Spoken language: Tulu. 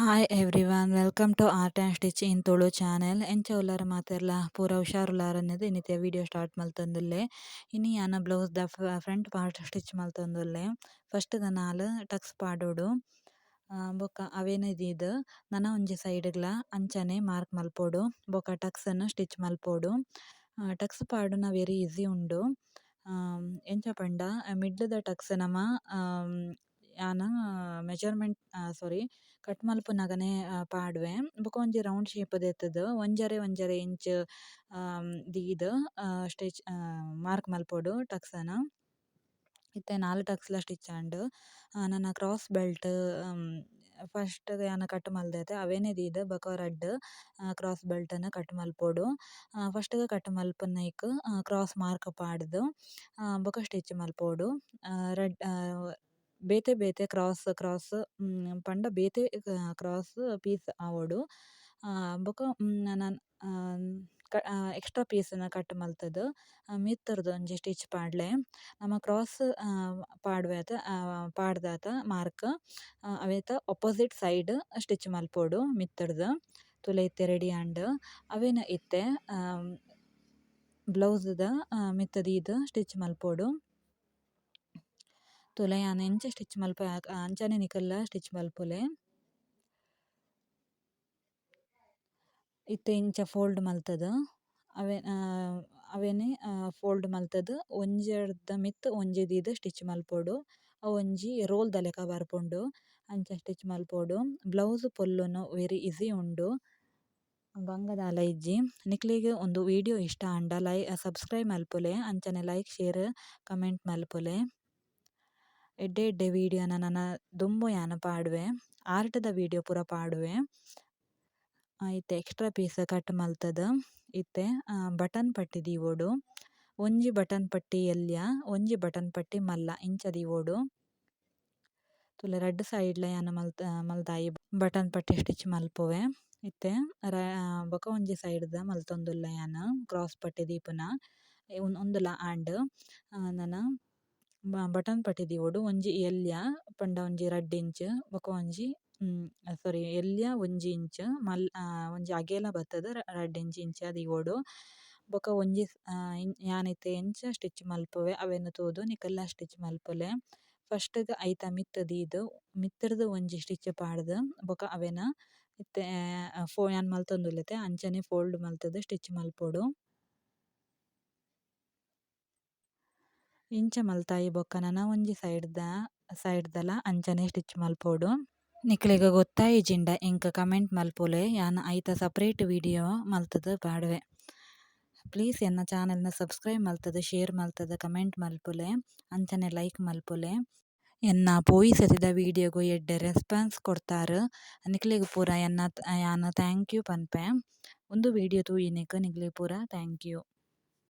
Hi everyone, welcome to art and stitch in Tulu channel. ಎಂಚ ಉಲ್ಲರ್ ಮಾತೆರ್ಲ? ಪೂರ ಹುಷಾರುಲ್ಲಾರ್ ಅನ್ನದು ಇನಿತ ವಿಡಿಯೋ ಸ್ಟಾರ್ಟ್ ಮಲ್ತೊಂದುಲ್ಲೆ. ಇನಿ ಯಾನ ಬ್ಲೌಸ್ ದ ಫ್ರಂಟ್ ಪಾರ್ಟ್ ಸ್ಟಿಚ್ ಮಲ್ತೊಂದುಲ್ಲೆ. ಫಸ್ಟ್ ದ ನಾಲ್ ಟಕ್ಸ್ ಪಾಡೊಡು. ಬೊಕ ಅವೆನ್ ದೀದ್ ನನ ಒಂಜಿ ಸೈಡ್ ಗ್ಲಾ ಅಂಚನೆ ಮಾರ್ಕ್ ಮಲ್ಪೊಡು. ಬೊಕ ಟಕ್ಸ್ ನ್ ಸ್ಟಿಚ್ ಮಲ್ಪೊಡು. ಟಕ್ಸ್ ಪಾಡುನ ವೆರಿ ಈಸಿ ಉಂಡು. ಎಂಚ ಪಂಡ ಮಿಡ್ಲ್ ದ ಟಕ್ಸ್ ನಮ ಯಾನ್ ಮೆಜರ್ಮೆಂಟ್ ಸಾರಿ ಕಟ್ ಮಲ್ಪುನಗನೆ ಪಾಡುವೆ. ಬೊಕ ಒಂಜಿ ರೌಂಡ್ ಶೇಪ್ ದೆತ್ತುದು ಒಂಜರೆ ಒಂಜರೆ ಇಂಚ್ ದೀದ್ ಸ್ಟಿಚ್ ಮಾರ್ಕ್ ಮಲ್ಪೊಡು ಟಕ್ಸ್ ನ್. ಇತ್ತೆ ನಾಲ್ ಟಕ್ಸ್ ಲ ಸ್ಟಿಚ್ ಆಂಡ್. ನನ ಕ್ರಾಸ್ ಬೆಲ್ಟ್ ಫಸ್ಟ್ ಯಾನ್ ಕಟ್ ಮಲ್ದೆತೆ ಅವೆನೆ ದೀದ್ ಬೊಕ ರಡ್ಡ್ ಕ್ರಾಸ್ ಬೆಲ್ಟ್ ನ್ ಕಟ್ ಮಲ್ಪೊಡು. ಫಸ್ಟ್ ಗ್ ಕಟ್ ಮಲ್ಪುನೈಕ್ ಕ್ರಾಸ್ ಮಾರ್ಕ್ ಪಾಡ್ದ್ ಬೊಕ ಸ್ಟಿಚ್ ಮಲ್ಪೊಡು. ರಡ್ಡ್ ಬೇತೆ ಬೇತೆ ಕ್ರಾಸ್ ಕ್ರಾಸ್ ಪಂಡ ಬೇತೆ ಕ್ರಾಸ್ ಪೀಸ್ ಆವೊಡು. ಬೊಕ ನನ ಎಕ್ಸ್ಟ್ರಾ ಪೀಸ್ ನ್ ಕಟ್ ಮಲ್ತುದು ಮಿತ್ತುರ್ದು ಒಂಜಿ ಸ್ಟಿಚ್ ಪಾಡ್ಲೆ. ನಮ ಕ್ರಾಸ್ ಪಾಡುವೆ ಅತ ಪಾಡ್ದಾತ ಮಾರ್ಕ್ ಅವೆತ ಒಪ್ಪೋಸಿಟ್ ಸೈಡ್ ಸ್ಟಿಚ್ ಮಲ್ಪೊಡು ಮಿತ್ತುರ್ದು. ತೂಲೆ ಇತ್ತೆ ರೆಡಿ ಆಂಡ್. ಅವೆನ್ ಇತ್ತೆ ಬ್ಲೌಸ್ ದ ಮಿತ್ತ್ ದೀದ್ ಸ್ಟಿಚ್ ಮಲ್ಪೊಡು. ತೂಲೆ ಯಾನ್ ಎಂಚ ಸ್ಟಿಚ್ ಮಲ್ಪುವೆ ಅಂಚನೆ ನಿಕಲ್ಲ ಸ್ಟಿಚ್ ಮಲ್ಪುಲೆ. ಇತ್ತೆ ಇಂಚ ಫೋಲ್ಡ್ ಮಲ್ತುದು ಅವೆನೆ ಫೋಲ್ಡ್ ಮಲ್ತುದು ಒಂಜೆಡ್ದ್ ಮಿತ್ತ್ ಒಂಜಿ ದೀದ್ ಸ್ಟಿಚ್ ಮಲ್ಪೊಡು. ಅವು ಒಂಜಿ ರೋಲ್ ದ ಲೆಕ ಬರ್ಪುಂಡು. ಅಂಚ ಸ್ಟಿಚ್ ಮಲ್ಪೊಡು. ಬ್ಲೌಸ್ ಪೊಲ್ಲುನು ವೆರಿ ಈಸಿ ಉಂಡು. ಬಂಗ ದಾಲ ಇಜ್ಜಿ. ನಿಕ್ಲೆಗ್ ಉಂದು ವಿಡಿಯೋ ಇಷ್ಟ ಆಂಡ ಲೈ ಸಬ್ಸ್ಕ್ರೈಬ್ ಮಲ್ಪುಲೆ. ಅಂಚನೆ ಲೈಕ್ ಶೇರ್ ಕಮೆಂಟ್ ಮಲ್ಪುಲೆ. ಎಡ್ಡೆ ಎಡ್ಡೆ ವಿಡಿಯೋನ ನನ ದುಂಬು ಯಾನ್ ಪಾಡುವೆ. ಆರ್ಟ್ ದ ವಿಡಿಯೋ ಪೂರ ಪಾಡುವೆ. ಇತ್ತೆ ಎಕ್ಸ್ಟ್ರಾ ಪೀಸ್ ಕಟ್ ಮಲ್ತುದು ಇತ್ತೆ ಬಟನ್ ಪಟ್ಟಿ ದೀವೊಡು. ಒಂಜಿ ಬಟನ್ ಪಟ್ಟಿ ಎಲ್ಯ, ಒಂಜಿ ಬಟನ್ ಪಟ್ಟಿ ಮಲ್ಲ ಇಂಚ ದೀವೊಡು. ತೂಲೆ ರಡ್ಡ್ ಸೈಡ್ ಲ ಯಾನ್ ಮಲ್ದಾಯಿ ಬಟನ್ ಪಟ್ಟಿ ಸ್ಟಿಚ್ ಮಲ್ಪುವೆ. ಇತ್ತೆ ಬೊಕ ಒಂಜಿ ಸೈಡ್ ದ ಮಲ್ತೊಂದುಲ್ಲೆ ಯಾನ್ ಕ್ರಾಸ್ ಪಟ್ಟಿ ದೀಪುನ. ಉಂದುಲ ಆಂಡ್. ನನ ಬಟನ್ ಪಟ್ಟಿ ದೀವೊಡು. ಒಂಜಿ ಎಲ್ಯ ಪಂಡ ಒಂಜಿ ರಡ್ಡ್ ಇಂಚ್ ಬೊಕ ಒಂಜಿ ಸಾರಿ ಎಲ್ಯ ಒಂಜಿ ಇಂಚ್ ಮಲ್ ಒಂಜಿ ಅಗೆಲ ಬತ್ತುದು ರಡ್ಡ್ ಇಂಚ್ ಇಂಚ ದೀವೊಡು. ಬೊಕ ಒಂಜಿ ಯಾನ್ ಇತ್ತೆ ಎಂಚ ಸ್ಟಿಚ್ ಮಲ್ಪುವೆ ಅವೆನ್ ತೂದು ನಿಕಲ್ಲ ಸ್ಟಿಚ್ ಮಲ್ಪುಲೆ. ಫಸ್ಟ್ ಗ್ ಐತ ಮಿತ್ತ್ ದೀದ್ ಮಿತ್ತುರ್ದು ಒಂಜಿ ಸ್ಟಿಚ್ ಪಾಡ್ದ್ ಬೊಕ ಅವೆನ್ ಇತ್ತೆ ಯಾನ್ ಮಲ್ತೊಂದುಲ್ಲೆತೆ ಅಂಚನೆ ಫೋಲ್ಡ್ ಮಲ್ತುದು ಸ್ಟಿಚ್ ಮಲ್ಪೊಡು. ಇಂಚ ಮಲ್ತಾಯಿ ಬೊಕ ನನ ಒಂಜಿ ಸೈಡ್ ದಲ ಅಂಚನೆ ಸ್ಟಿಚ್ ಮಲ್ಪೊಡು. ನಿಕ್ಲೆಗ್ ಗೊತ್ತಾಯಿಜಿಂಡ ಎಂಕ್ ಕಮೆಂಟ್ ಮಲ್ಪುಲೆ. ಯಾನ್ ಐತ ಸಪರೇಟ್ ವಿಡಿಯೋ ಮಲ್ತುದು ಪಾಡುವೆ. ಪ್ಲೀಸ್ ಎನ್ನ ಚಾನೆಲ್ ನ್ ಸಬ್ಸ್ಕ್ರೈಬ್ ಮಲ್ತುದು ಶೇರ್ ಮಲ್ತುದು ಕಮೆಂಟ್ ಮಲ್ಪುಲೆ. ಅಂಚನೆ ಲೈಕ್ ಮಲ್ಪುಲೆ. ಎನ್ನ ಪೋಯಿ ಸತಿದ ವಿಡಿಯೋಗು ಎಡ್ಡೆ ರೆಸ್ಪಾನ್ಸ್ ಕೊರ್ತಾರ್. ನಿಕ್ಲೆಗ್ ಪೂರ ಎನ್ನ ಯಾನ್ thank you ಪನ್ಪೆ. ಉಂದು ವಿಡಿಯೋ ತೂಯಿನೆಕ್ ನಿಕ್ಲೆಗ್ ಪೂರ thank you.